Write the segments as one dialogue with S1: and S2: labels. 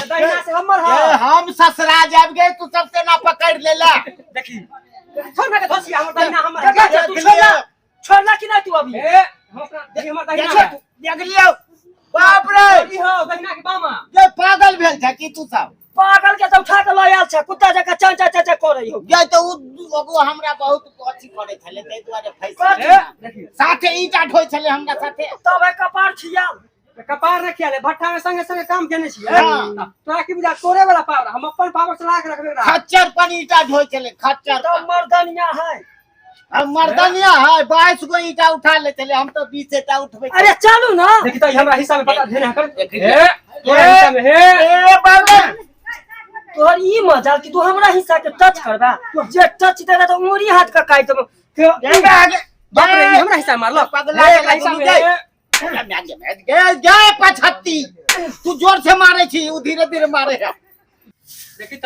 S1: दहिना से हमर है।
S2: हम ससुरा जाब गे, तू सबसे ना पकड़ लेला।
S1: देखी छोड़ ना के धोसिया, हमर दहिना हमर है।
S3: तू छोड़ला, छोड़ला कि नहीं तू अभी?
S1: ए हम अपना देखी हमर दहिना है।
S2: देख लियो। बाप रे,
S1: ई हो दहिना के बामा।
S2: ये पागल भेल छ की तू सब?
S3: पागल के तो उठा के लऽ आयल छ, कुत्ता जकाँ चा चा चा करै हो।
S2: ये तो उ हमरा बहुत अथी करै छले, ताहि दुआरे फैस।
S1: ए देखी
S2: साथे ईटा ढोइ छले हमरा साथे।
S3: तब कपार छियाल।
S1: कपार रखिया ले, भट्ठा में संगे संगे काम केने छियै।
S2: हाँ।
S1: तोरा की बुझा तोरे वाला पावर, हम अपन पावर चला के रखबे।
S2: खच्चर पर ईटा ढोइ छले, खच्चर
S3: तब मर्दनिया है।
S2: हम मर्दनिया है, 22 गो ईटा उठा ले चले, हम तो 20 ईटा उठबे।
S3: अरे चलू ना।
S1: देखी तो हमरा हिस्सा में पता धेने कर।
S2: देखी।
S1: ए तोरा हिस्सा में हे।
S2: ए बाबा,
S3: तोहर ई मजाल कि तू हमरा हिस्सा के टच करबा? जे टच देला तो उंगली हाथ का काट देबो।
S2: आगे
S1: बाप रे, ई हमरा हिस्सा में मारलक।
S2: पगला
S1: हे, एकरा हिस्सा में हे।
S2: गे गे पछत्ती, तू जोर से मारे छी, उ धीरे धीरे मारे है।
S1: देखी त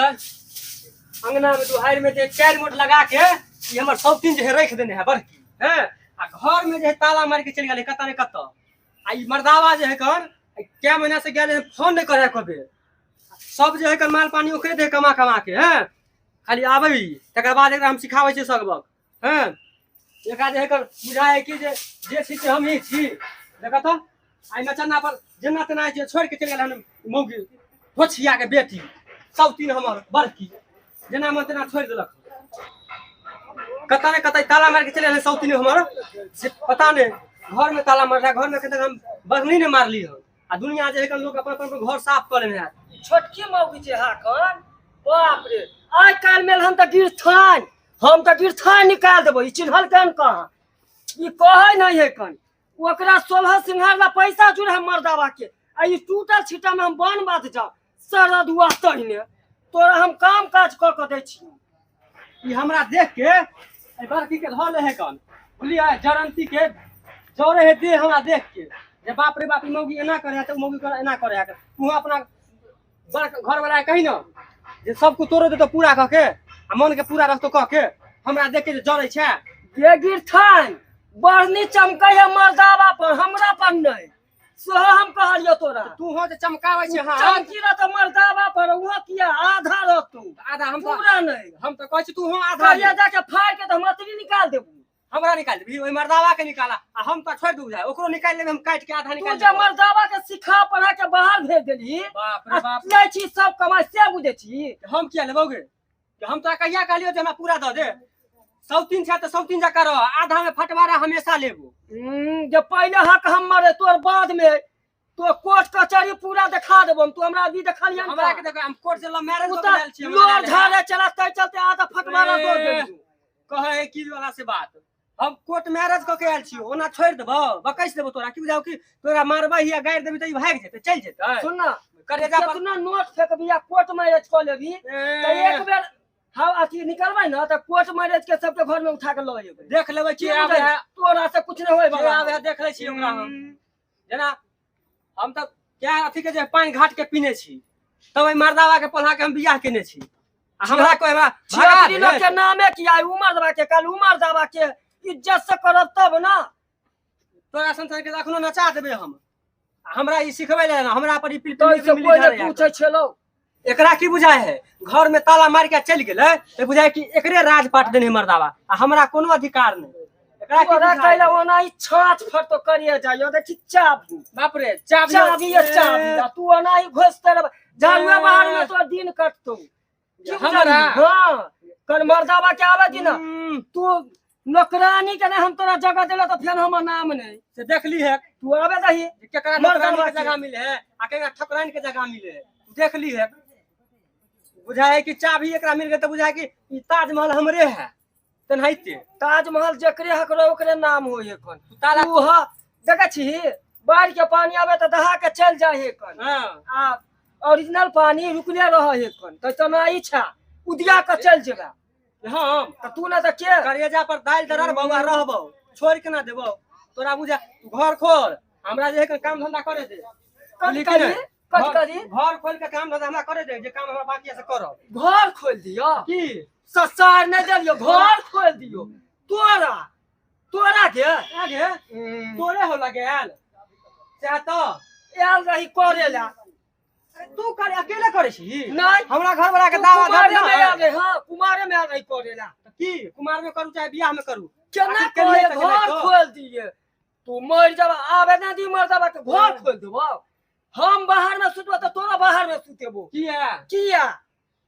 S1: अंगना में दुहार में जे 4 मोट लगा के ई हमर सौतीन जे है रख देने है बड़की हैं, आ घर में जे है ताला मार के चल गेलै कत ने कत। आ ई मर्दावा जे है कर कै महीना से गेल है, फोन नहीं करे कबे। सब जे है कर माल पानी ओकरे दे कमा कमा के हैं, खाली आबै तकर बाद एकरा हम सिखाबै छियै सबक हैं। एकरा जे है कर बुझाय कि जे जे छी से हम ही छी। देख त आइ नचन्ना पर जेना तेना जे छोड़ के चलि गेल हन मौगी होछिया के बेटी सौतीन हमर बड़की, जेना मन तेना छोड़ि देलक। कतऽ ने कतऽ ताला मारि के चलि गेल सौतीन हमर, से पता नहि। घर में ताला मारला, घर में कतऽ हम बगनी नहि मारली हन। आ दुनिया जे है लोग अपन अपन घर साफ कऽ लेने हैत।
S3: छोटकी मौगी जे हा कन, बाप रे, आइ काल्हि मेल हम तऽ गिरथान, हम तऽ गिरथान निकाल देबो। ई चिन्हल कन कहाँ, ई कहै नहीं है कन। ओकरा 16 सिंघार ला पैसा जुड़े है मर्दावा के, आ ई टूटल छिटा में हम बन बात जाओ सरद हुआ तहिने तोरा हम काम काज कऽ के दै छी।
S1: ई हमरा देख के एहि बड़की के धऽ ले है कन, बुझलियै? जरंती के जरे है देह हमरा देख के, जे बाप रे बाप ई मौगी एना करे है तऽ मौगी कर एना करे है। तू अपना घर वाला कही ना जे सबको तोड़ो देतो पूरा कह के, आ मन के पूरा रखतो कह के, हमरा देख के जे जरै छै।
S3: ये गिरथान बढ़नी चमकै है मर्दावा पर, हमरा पर नहीं। सेहो हम कहलियो तोरा।
S1: तू हो जे चमकाबै छै। हां
S3: चमकी रह मर्दावा पर, उहो किया आधा रहतौ,
S1: आधा हम
S3: पूरा नहीं।
S1: हम तो कहै छी तू हो आधा
S3: करिया जाके फाड़ के त हम अतरी निकाल देबू।
S1: हमरा निकाल देबी, ओहि मर्दावा के निकाला, आ हम तो छोड़ दू जाए, ओकरो निकाल लेबे हम, काट के आधा निकाल।
S3: तू जे मर्दावा के सिखा पढ़ा के बाहर भेज देली,
S1: बाप रे बाप,
S3: लै छी सब कमाई से बुझै छी।
S1: हम किया लेबौगे? हम तोरा कहिया कहलियो जे हमरा पूरा दऽ दे? सौतीन छै तऽ सौतीन जकाँ रह, आधा में फटवारा हमेशा लेबो।
S3: जे पहिले हक हमर तोर बाद में तो कोर्ट कचहरी पूरा देखा देबो हम। तू हमरा अभी देखलियन
S1: हमरा के देखो, हम कोर्ट से लव मैरिज कऽ लेल छी।
S3: लोर झाड़े चला तै चलते आधा फटवारा दऽ देबो।
S1: कहै है की वाला से बात, हम कोर्ट मैरिज कऽ के आयल छी, ओना छोड़ि देबो, बकैस देबो तोरा। की बुझाउ कि तोरा मारबै या गारि देबी तऽ ई भागि जेतै, चलि जेतै।
S3: सुन ना,
S1: करेजा पर
S3: केतना नोट फेकबी या कोर्ट मैरिज कऽ लेबी तऽ एक बेर हम अथी निकलबै ना तऽ कोर्ट मैरिज के सबके घर में उठा के लऽ जेबै।
S1: देख लेबै की आबै है,
S3: तोरा से कुछ नहि होय वाला।
S1: आबै है देख लै छी ओकरा हम। जेना हम तऽ क्या अथी के जे पानि घाट के पीने छी, तब एहि मर्दावा के पोल्हा के हम बियाह केने छी, आ हमरा कोइ हमरा भगा
S3: लोग के नामे किया उमर दबा के, कल उमर दबा के इज्जत से करब तब ना।
S1: तोरा संसार के अखनो नचा देबै हम। हमरा ई सिखबै ले ना, हमरा पर ई
S3: पिल कोइ ने पूछै छलो।
S1: एकरा की बुझाय है, घर में ताला मार के चलि गेलै तऽ बुझाय कि एकरे राजपाट देने मर्दावा, आ हमरा कोनो अधिकार नहि। एकरा की
S3: बुझाय? ओना ई छाछ फटो करिए जाइयो, देखी चाबी।
S1: बाप रे, चाबी
S3: चाबी चाबी, तू ओना ही घोसते रह, झाड़ुए बाहर में तो दिन कटतो
S1: हमरा।
S3: हां, कल मर्दावा के आवे दी ना, तू नौकरानी के नहीं हम तोरा जगह देला तो फेर हमर नाम नहीं।
S1: से देखली है
S3: तू आवे दही
S1: केकरा नौकरानी के जगह मिले है आ केकरा ठकुरानी के जगह मिले है, देख ली है। बुझाए कि चाबी एकरा मिल गए तो बुझाए कि ई ताजमहल हमरे है। तेनाहिते
S3: ताजमहल जकरे हक रहे ओकरे नाम होय एखन।
S1: ताला
S3: तू ह देखै छी बाढ़ के पानी आवे तऽ दहा के चल जाय एखन।
S1: हां,
S3: आ ओरिजिनल पानी रुकले रह एखन, तऽ तना इच्छा उदिया के चल जेबा।
S1: हम
S3: तऽ तू ना तऽ के
S1: करेजा पर दालि दरर बौआ रहबौ, छोड़ के ना देबौ तोरा। बुझा घर खोल, हमरा जे काम धंधा करे दे। घर खोल के काम धंधा हमरा करे दे, जे काम हमरा बाकी है से करब।
S3: घर खोल दियो
S1: की
S3: ससार नहीं दियो, घर खोल दियो तोरा तोरा के
S1: आगे तोरे हो लगे आयल चाहे तो
S3: आयल रही करे ला।
S1: तू करे अकेले करे। करै छी?
S3: नहीं।
S1: हमरा घर वाला के
S3: तू
S1: दावा
S3: कुमारे
S1: धर
S3: में
S1: ना।
S3: आ गए, हाँ कुमारे में आ गई करेला।
S1: की कुमार में करू चाहे बियाह में करू,
S3: केना
S1: आखिर केलिए
S3: कहे
S1: तऽ केना
S3: घर
S1: तो?
S3: खोल दिए, तू मर जब आबे ना दी मर जब के घर खोल देबो। हम बाहर में सुतबो तऽ तोरा बाहर में सुतेबो।
S1: किया?
S3: किया?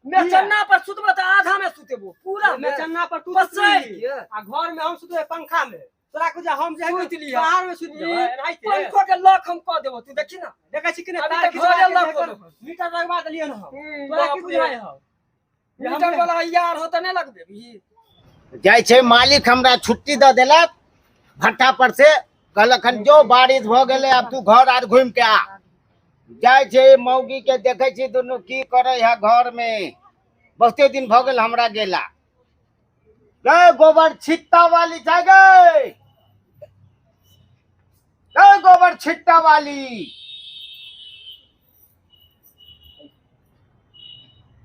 S3: मेचन्ना पर सुतबो तऽ आधा में सुतेबो, पूरा में।
S1: मेचन्ना पर तू
S3: पसैर
S1: सुतबी
S3: के।
S1: आ घर में हम सुतबे पंखा में। तोरा कुछ हम जे है
S3: सुति लिहा।
S1: बाहर में सुति जेबै,
S3: ई
S1: एनाहिते।
S3: पंखो के लॉक हम कऽ देबो, तू देखी ना।
S1: देखै छी कि नहि?
S3: अभी
S1: तार
S3: तऽ
S1: खिंचवा
S3: घरे
S1: के
S3: लॉक
S1: एकर
S3: हो गेल।
S1: मीटर लगवा देलियै हन हम। तोरा की
S3: बाप रे।
S1: बुझाइ हौ? जे हम
S3: मीटर वाला यार हो तऽ नहि लगबेबी।
S2: जाइ छै मालिक हमरा छुट्टी दऽ देलक भट्टा पर से, कहलक हन जो बारिश भऽ गेलै आब तू घर आर घुमि के आ। जाइ छै मौगी के देखै छी दुनू की करै है घर में, बहुते दिन भऽ गेल हमरा गेला। गए गोबर छिट्टा वाली छै गए, गए गोबर छिट्टा वाली।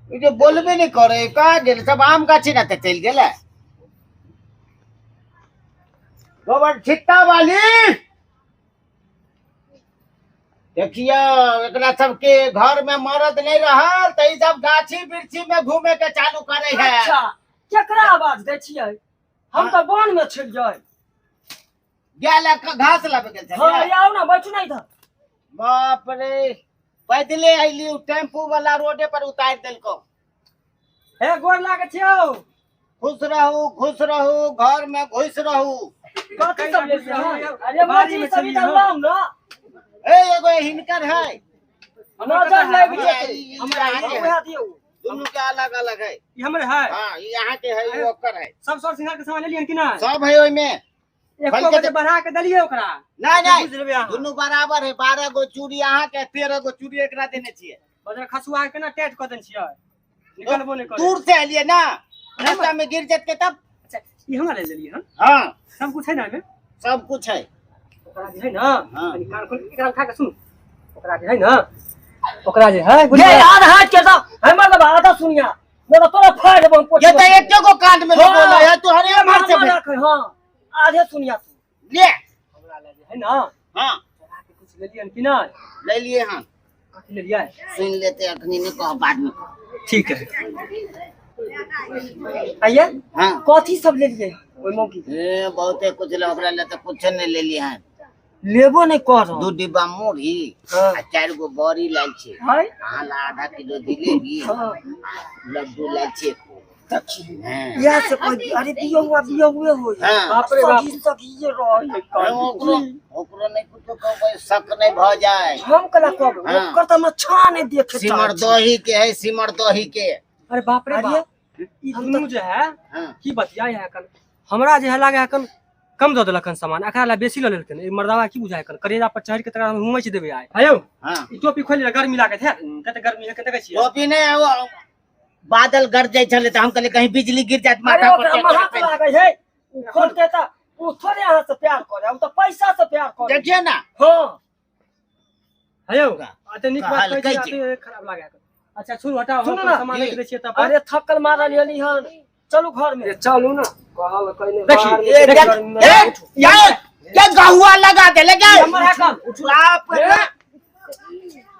S2: ई जे बोलबे नहि करे, कहाँ गेल सब? आम गाछी ना तऽ चलि गेलै। गोबर छिट्टा वाली देखियौ, एकरा सबके घर में मरद नहीं रहल तऽ ई सब गाछी वृक्षी में घूमे के चालू करे है।
S3: अच्छा केकरा आवाज दै छियै? हम तऽ वन में छलियै।
S2: गेल है, घास लाबे गेल
S3: हाँ
S2: छलियै।
S3: आउ ना बैठू ना इधर।
S2: बाप रे, पैदले अयली, उ टेम्पू वाला रोडे पर उतारि देलको।
S1: हे गोर लागै छियौ।
S2: खुश रहू, खुश रहू, घर में घुस रहू।
S3: कथी सब लेलियै हन? अरे
S1: बाड़ी
S3: मोची
S1: में
S3: सब
S1: छलियै
S3: इधर
S1: हन।
S3: लाउ ना।
S2: ए एगो हिनकर है।
S3: नजर लागि जेतै।
S2: ई
S1: हमरा
S2: अहाँके है।
S3: उएह दियौ।
S2: दुनू के अलग अलग है।
S1: ई हमरे है।
S2: हाँ ई अहाँके है, ई ओकर है।
S1: सब सर सिंगार के सामान लेलियन कि नहि?
S2: सब है ओहिमे।
S1: एको
S2: बल्कि
S1: बजे बढ़ा के देलियै ओकरा।
S2: नहीं नहीं,
S1: बुझि लेबै अहाँ।
S2: दुनू बराबर है। 12 गो चूड़ी अहाँके, 13 गो चूड़ी एकरा देने छियै।
S1: बजर खसुआ के केना टाइट कऽ देने छियै, निकलबो नहि करे।
S2: दूर से एलियै ना, रास्ता में गिर जेतै तब।
S1: अच्छा ई हमरा ले लेलियै हन।
S2: हाँ
S1: सब कुछ है ना एहिमे?
S2: सब कुछ है।
S1: ओकरा जे है ना,
S2: हाँ।
S1: कनि कान खोल एकरा उठा के सुनू। ओकरा जे है ना, ओकरा जे है
S3: ये आधा हाथ के दो, हमर बाबा आधा सुनिया, नहीं तो तोरा फाड़ देबो हम पोछी।
S2: ये तो एके गो कान में
S3: हाँ।
S2: बोला है तू, हरे मार से
S3: हमर रख, हाँ आधे सुनिया तू।
S2: ले
S1: हमरा ले जे है ना,
S2: हाँ
S1: चोरा के कुछ लेलियन कि नहि?
S2: ले लिए हाँ।
S1: कथी लेलियै?
S2: सुन लेते अखनी नहीं कहो, बाद में कहो।
S1: ठीक है।
S3: आइए
S2: हाँ
S3: कथी सब लेलियै ओहि मौकी?
S2: ए बहुते कुछ ले, ओकरा ले तो कुछ नहीं ले लिए हैं।
S3: लेबो नहीं कर।
S2: 2 डिब्बा मुरही
S3: हाँ।
S2: आ 4 गो बड़ी लायल छै।
S3: है
S2: अहाँ ला आधा किलो जिलेबी,
S3: हाँ।
S2: लड्डू लायल छै।
S3: देखी
S2: हाँ।
S3: इएह से कह, अरे बियो हुआ बियो हुए हो।
S2: हाँ।
S1: बाप रे बाप।
S3: सखी सखी ये रहे।
S2: ओकरो ओकरो नहीं कुछो कहबै, शक नहीं भऽ जाए।
S3: हम कला कहबै?
S2: हाँ।
S3: ओकर तऽ हमरा छान नहि देखे
S2: सिमर
S3: चाहै छी।
S2: दही के है, सिमर दही के।
S1: अरे बाप रे
S3: अरे,
S1: बाप, ई दुनू जे है
S2: हाँ।
S1: की बतिया है कन, हमरा जे है लागे है कन कम दऽ देलक हन सामान, एकरा ला बेसी लऽ लेलकन। ई मर्दावा की बुझाय कन करेजा पर चढ़ि के तकरा हम हुमै छै देबै आइ। हयौ
S2: हाँ
S1: ई टोपी खोलि ले, गर्मी लागत है, कते गर्मी है कते देखै छियै।
S2: टोपी नहीं है, वो बादल गरजै छलै तऽ हम कहलियै कहीं बिजली गिर जायत
S3: अरे
S2: माथा पर।
S3: ओकरा महक लागै है, उ खोलते तऽ उ थोड़े अहाँ से प्यार करे, उ तऽ पैसा से प्यार करे।
S2: देखियौ ना।
S3: हाँ
S1: हयौ अते नीक बात कहै
S2: कहलकै
S1: छियै, अते खराब लागे है। अच्छा छोड़ू हटाओ, हम
S3: सुनू
S1: अपन
S3: ना।
S1: सामान लिख दै छियै तब।
S3: अरे थकल मारल एली हन, चलू घर में चलू ना। कहल कहीं
S1: देखी,
S2: ए, देख, ए, ये ये गहुआ लगा देले गे।
S1: हमर है कम।
S2: बाप रे।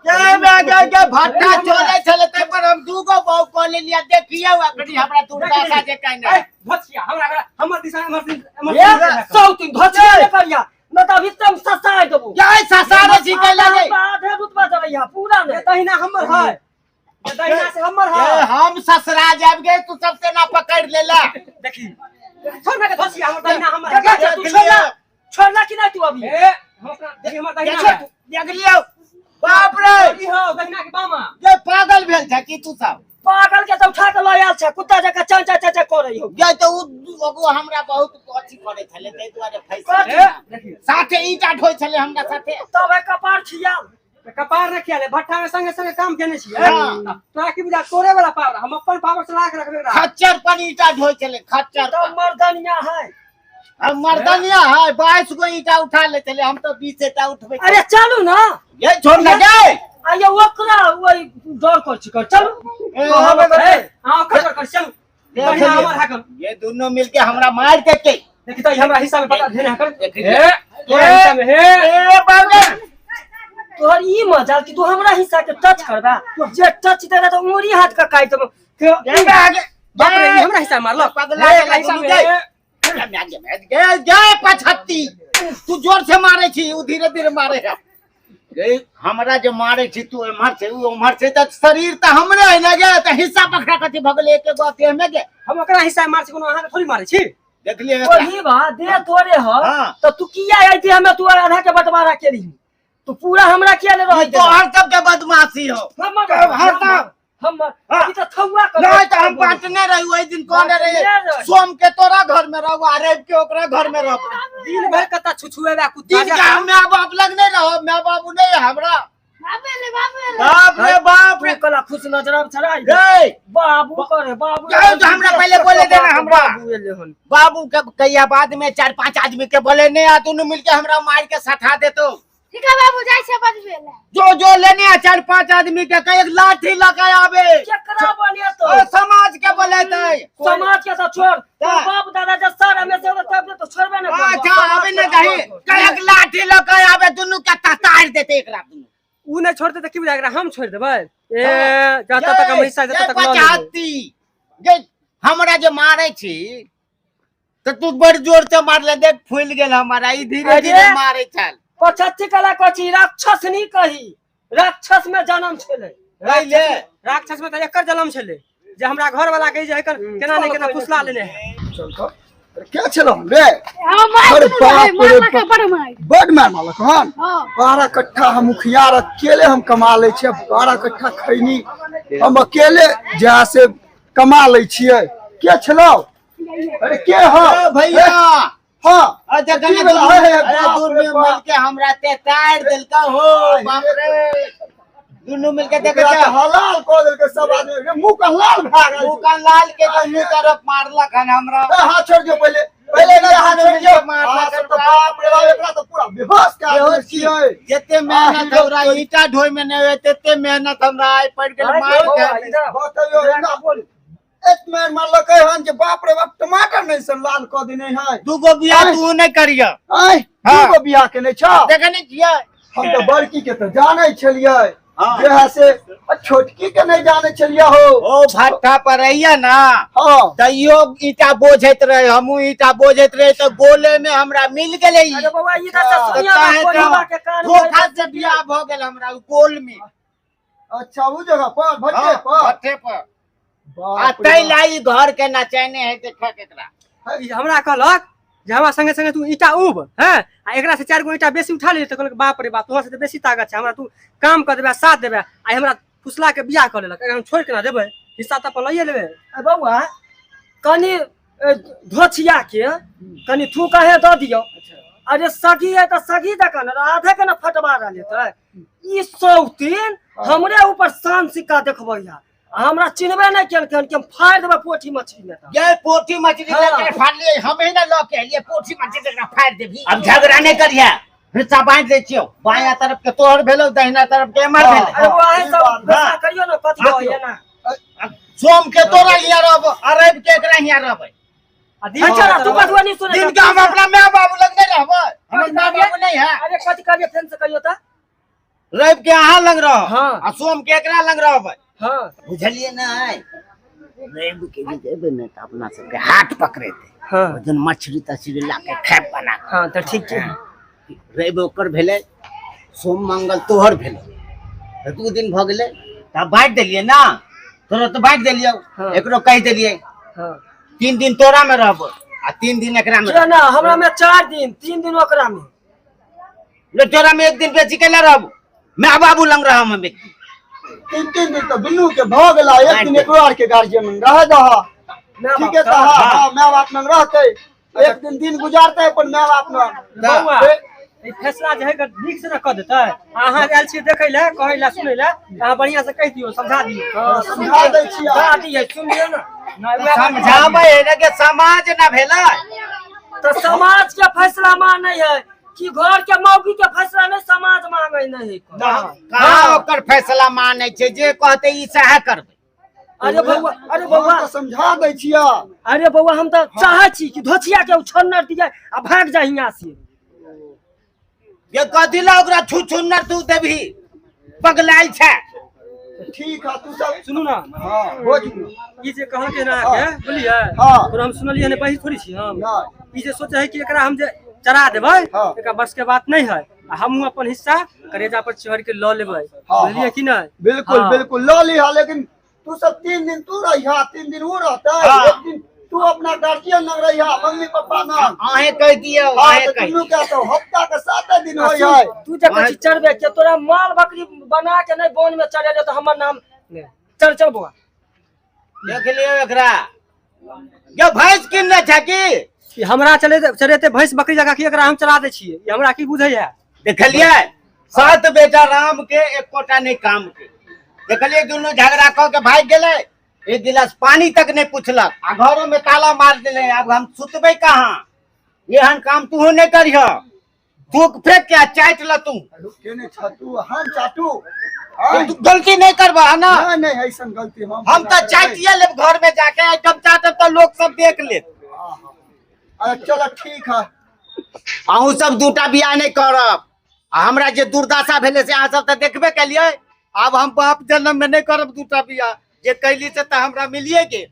S2: ये बे गे गे भट्टा चले छले तै पर हम 2 गो बहु कऽ लेलियै। देखियौ अखनी हमरा दुर्दशा जे कहने।
S1: ए भचिया हमरा हमर दिशा हमर दिशा
S3: ये सौ तीन धोचिया ने करिया न तऽ अभी तम ससाय देबो।
S2: जय ससारे छी के लगे।
S3: आधे रुतबा चलैया पूरा
S1: ये
S3: ने।
S1: दहिना हमर है, ये दहिना से हमर
S2: ये
S1: है।
S2: हम ससरा जाब गे, तू सबसे ना पकड़ लेला।
S1: देखी छोड़ ना के धोसिया, हमर दहिना हमर है।
S3: देखा छै, तू छोड़ला छोड़ला कि नहीं तू अभी?
S1: ए हम अपना देखी हमर दहिना है।
S2: देख लियौ, बाप रे।
S1: ई हो दहिना के बामा।
S2: ये पागल भेल छै की तू सब?
S3: पागल के तऽ उठा के लऽ आयल छै, कुत्ता जकाँ चल चल चल करै हो।
S2: ये तो उ हमरा बहुत अथी करै छलै ताहि दुआरे फैस।
S1: ए देखी
S2: साथे ईटा ढोइ छलै हमरा साथे।
S3: तब है कपार छियाल।
S1: कपार रखिया ले, भट्ठा में संगे संगे काम केने छियै।
S2: हाँ।
S1: तोरा की बुझा तोरे वाला पावर, हम अपन पावर चला के रखबे एकरा।
S2: खच्चर पर ईटा ढोइ छलै, खच्चर
S3: तब
S2: पर।
S3: मर्दनिया है।
S2: हम मर्दनिया है, 22 गो ईटा उठा ले छलै, हम तो 20 ईटा उठबै।
S3: अरे चलू ना।
S2: ये छोड़ ना जाए।
S3: आइए ओकरा वही डर कर छी कर चलू।
S2: ए,
S1: ए, हाँ ओकर कर चल।
S2: देख
S1: दहिना
S2: लियौ।
S1: हमर है कन।
S2: ये दोनों मिलके हमरा मार देते।
S1: देखी तो ई हमरा हिस्सा में पता धेने है कन।
S2: देख
S1: ए तोरा हिस्सा में हे।
S2: ए बाबे
S3: तोहर ई मजाल कि तू हमरा हिस्सा के टच करबा जे टच देला तो उंगली हाथ का काट देबो।
S1: बाप रे, ई हमरा हिस्सा मारलक।
S2: पगला
S1: एकरा हिस्सा में
S2: गे गे पछत्ती, तू जोर से मारे छी, उ धीरे धीरे मारे है। गे हमरा जे मारे छी तू एम्हर से उ ओम्हर से, त शरीर त हमरे है ना गे, त हिस्सा बखरा कथी भगले एक एगो अथी हमे गे।
S1: हम ओकरा हिस्सा मार छी, कोनो अहाँ के थोड़ी मारे छी।
S2: देखलिए एकरा?
S3: ओही बा दे तोरे ह।
S2: हाँ।
S3: तो तू किया आई थी हमें तू आधा के बंटवारा केली, तू पूरा हमरा किया ले रहल?
S2: ई तोहर सबके बदमाशी हो।
S3: हमर
S2: हर सब।
S3: हमर
S2: हाँ।
S3: अभी तो थौआ कर।
S2: नहीं तो हम बांटने रही, वही दिन कहने रही
S3: बांटने रही।
S2: सोम के तोरा घर में रहू आ रवि के ओकरा घर में रहू।
S1: दिन भर कता छुछुएबा कुत्ता
S2: दिन के हम माय बाप लग नहीं रहो, माय बाबू नहीं है हमरा।
S4: बाबे ले, बाबे ले।
S2: बाप रे बाप रे।
S3: तू कला खुश नजर चढ़ाई
S2: रे
S3: बाबू करे बाबू।
S2: जाओ तो हमरा पहले बोले देना हमरा।
S3: बाबू एले हन।
S2: बाबू के कहिया बाद में 4-5 आदमी के बोले नहीं आ, दोनों मिलके हमरा मार के सठा देतो।
S4: ठीक है बाबू, जाइ छै बजबे ले।
S2: जो जो लेने आ 4-5 आदमी के कहीं एक लाठी लगा आवे।
S3: केकरा बोले तो?
S2: ओ समाज के बोले ते।
S3: समाज के तो छोड़, तोर बाप दादा जे सर हमें से तब तो छोड़बे ना करबो।
S2: अच्छा आवे ना कहीं कहीं एक लाठी लगा आवे, दोनों के ततार देते एकरा दोनों।
S1: उ नहीं छोड़ते त की बुझा एकरा हम छोड़ देबै? ए जतऽ तक हम हिस्सा जतऽ तक लऽ लेबै।
S2: पचाती गे हमरा जे मारे छी त तू बड़ जोर से मारले, देख फूल गेल हमारा, ई धीरे
S3: अरे!
S2: धीरे मारे छल।
S3: पछत्ती कला कथी राक्षस नहीं कही, राक्षस में जन्म छेलै।
S2: पहिले
S1: राक्षस में त एकर जन्म छलै जे हमरा घर वाला के जे एकर केना ने केना फुसला लेने है।
S5: चल तो अरे क्या छलो रे?
S4: हम मार
S5: अरे
S4: दुनू रहे,
S5: बाप रे
S4: मारलक
S5: बाप।
S4: बड़ मार।
S5: बड मार मारलक हन।
S4: हाँ।
S5: 12 कट्ठा हम मुखियार अकेले हम कमा लै छियै, 12 कट्ठा खैनी हम अकेले जहाँ से कमा लै छियै। के छलो? अरे के हो
S2: ओ भैया?
S5: हाँ।
S2: अच्छा
S5: की
S2: कने
S5: भेल? हे, हे,
S2: अरे
S5: बाप
S2: दूर
S5: रे
S2: में
S5: बाप।
S2: मिलके हमरा ते तार देलका हो, बाप रे दुनू मिलके देखे
S5: एकरा
S2: छ।
S5: तऽ हलाल कऽ देलकै सब आदमी रे, मुँह के लाल भए गेल छै।
S2: मुँह लाल के दुनू तरफ मारलक हन हमरा।
S5: ए, हाथ छोड़ दियौ पहिले, पहिले ने हाथ छोड़ दियौ।
S2: मारलक
S5: हाथ
S2: हन
S5: तऽ बाप रे बाप, एकरा तऽ पूरा बेहोश कए देने
S2: बेहोश
S5: छियै।
S2: जते मेहनत हमरा ईटा ढोय में नहीं होय तते मेहनत हमरा आइ पड़ गेल मार के।
S5: बतैयौ एना एक मार मारलकै हन जे बाप रे बाप, टमाटर नहीं से लाल कऽ देने है।
S2: दूगो बियाह तू नहीं करिय।
S5: आँय,
S2: हाँ।
S5: दूगो बियाह केने छ?
S2: देखे नहीं छियै।
S5: हम तऽ बड़की के तऽ जानै छलियै
S2: हाँ।
S5: जे है से, आ छोटकी के नहीं जानै छलियै हो।
S2: ओ भट्ठा पर रहिए ना
S5: हाँ।
S2: तैयो ईटा बोझैत रहे, हमहूँ ईटा बोझैत रहे तऽ गोले में हमरा मिल गेलै ई।
S3: अरे बौआ, ई तऽ सुनिया
S2: काहे
S3: कोढ़िबा के कान में
S2: धोखा से बियाह भऽ गेल हमरा उ गोल में।
S5: अच्छा उ जगह पर भट्टे
S2: हाँ,
S5: पर?
S2: भट्ठे पर। आ
S5: बाप रे
S2: तै
S5: बाप।
S2: ला ई घर के नचैने है देखे केकरा।
S1: ई हमरा कहलक जे हमरा संगे संगे तू ईटा उब हैं आ एकरा से 4 गो ईटा बेसी उठा ले, तऽ कहलक बाप रे बाप तोहर से तऽ बेसी ताकत छै हमरा, तू काम कऽ देबे साथ देबे। आइ हमरा फुसला के बियाह कऽ लेलक, एकरा हम छोड़ि केना देबै? हिस्सा तऽ अपन लइए लेबै।
S3: ए बौआ, कनि धोछिया के कनि थूकाहे दऽ दियौ। अरे सगी है तऽ सगी दऽ के ने आधे के ने फटवारा लेतै। ई सौतीन हमरे ऊपर शान सिक्का देखबैया, आ हमरा चिन्हबे नहि केलकै कि हम फाड़ि देबै पोठी मछली में तऽ।
S2: ये पोठी मछली
S3: हाँ।
S2: लेके फाड़लिए, हम ही ना लऽ के एलिए पोठी मछली लेके फाड़ देबी। अब झगड़ा नहीं करिया, हिस्सा बांट दै छियौ, बायां तरफ के तोहर भेलौ, दहिना तरफ के एमहर
S5: हाँ।
S2: भेलै।
S3: अरे बौआ, अहीं
S5: ई
S3: सब
S5: बात
S3: फैसला करियौ ने, कथी
S2: हाँ।
S3: होइए ना।
S2: सोम के तोरा हियां रहबो आ रवि के एकरा हियां रहबै।
S1: आ दिन
S3: अच्छा
S1: के
S3: तू कथुआ नहीं सुनै
S2: दिन के हम अपना my बाबू लग नहीं रहबै, हमर my बाबू नहीं है।
S3: अरे कथी कहलियै फेन से कहियौ तऽ?
S2: रवि के अहाँ लग रह
S3: हाँ।
S2: आ सोम के एकरा लग रहबै।
S3: हाँ।
S2: बुझलियै ने? रवि के जे जेबै ने तऽ अपना सबके हाथ पकड़ेतै।
S3: हाँ।
S2: ओहि दिन मछली तछली ला के खायब बना के।
S3: हाँ तऽ ठीक छै।
S2: रवि ओकर भेलै, सोम मंगल तोहर भेलै, तऽ 2 दिन भऽ गेलै। तऽ बाँटि देलियै ना, तोरा तऽ बाँटि देलियौ।
S3: हाँ।
S2: एकरो कहि देलियै।
S3: हाँ।
S2: 3 दिन तोरा में रहबो आ 3 दिन एकरा में।
S3: किया ना, हमरा में 4 दिन, 3 दिन ओकरा में।
S2: ले तोरा में 1 दिन बेची के ले रहबो, my बाबू लंग रहम हम 1 दिन।
S5: 3 दिन तऽ दुनू के भऽ गेला, 1 दिन एकरो आर के गार्जियन में रह दह।
S3: माय
S5: ठीक है
S3: बाप
S5: तऽ हाँ, हाँ, my बाप लंग रहतै, 1 दिन दिन गुजारतै अपन my बाप लंग।
S1: बौआ, ई फैसला जे है नीक से ने कऽ देतै। अहाँ आयल छियै देखै लए, कहै लए, सुनै लए, अहाँ बढ़िआँ से कहि दियौ, समझा दियौ।
S5: समझा दै छियै।
S3: समझा दियै, सुनियौ ने।
S1: नहि, उएह बात
S2: समझाबै है ने के समाज ना भेलै।
S3: तऽ समाज के फैसला मानै है कि घर के मौगी के फैसला नहीं समाज मांगे नहीं है।
S2: कहाँ ओकर फैसला मानै छै, जे कहतै ई सएह करबै।
S3: अरे बौआ, अरे
S5: हम
S3: बौआ,
S5: तऽ समझा दै छियै।
S3: अरे बौआ, हम तऽ चाहै छी कि धोछिया के उछन्नर दियै आ भाग जाइ हियाँ से।
S2: ये कथी ला ओकरा छू छुन्नर तू देबही, पगलायल छै।
S5: ठीक है तू सब।
S1: सुनू ना।
S5: हाँ बोझ।
S1: ई जे कहलकै ना अहाँके, बुझलियै?
S5: हाँ।
S1: तोरा हम सुनलियै ने, बही थोड़ी छी हम।
S5: नहीं।
S1: ई जे सोचे है कि एकरा हम जे चरा देबै,
S5: हाँ।
S1: एकरा बस के बात नहीं है, आ हमहूँ अपन हिस्सा करेजा पर चढ़ के लऽ लेबै।
S5: हाँ,
S1: बुझलियै
S5: हाँ।
S1: कि नहीं?
S5: बिल्कुल।
S1: हाँ।
S5: बिल्कुल लऽ लिहा, लेकिन तू सब 3 दिन तू रहिहा, 3 दिन वो रहता है।
S2: हाँ।
S5: एक दिन तू अपना गार्जियन लग रहिहा, मम्मी पापा ना।
S2: अहें कहि दियौ।
S5: हाँ
S2: अहें
S5: तो
S2: कहि
S5: दुनू के तो हफ्ता के 7 दिन
S3: आ
S5: होई
S3: सुन,
S5: है।
S3: तू जे कहै छी चढ़बे के, तोरा माल बकरी बना के नहीं वन में चढ़ेले तो हमर नाम नहि। चल चल बौआ।
S2: देख लियौ एकरा, यो भैंस किनने छै की?
S1: ई हमरा चले चरेते भैंस बकरी जकाँ की एकरा हम चरा दै छियै? ई हमरा की बुझैया?
S2: देखलियै, 7 बेटा राम के एकोटा नहीं काम के। देखलियै दुनू झगड़ा कऽ के भागि गेलै, एक गिलास पानी तक नहीं पूछलक, आ घरों में ताला मार देले। अब हम सुतबै कहाँ? एहन काम तूहू नहीं करिह, थूक फेंक के आ चाटि ल तू।
S5: केने छतू हम चाटू?
S2: तू गलती नहीं करबह ना?
S5: नहीं नहीं, ऐसन गलती हम
S2: हम तऽ चाटिए लेब घर में जाके, एकदम चाटब तऽ लोग सब देख लेत।
S5: अरे चलो ठीक है।
S2: अहूँ सब दूटा बियाह नहीं करब, आ हमरा जे दुर्दशा भेलै से अहाँ सब तऽ देखबे केलियै। आब हम बाप जन्म में नहीं करब दूटा बियाह, जे कैली से तऽ हमरा मिलिए गेल।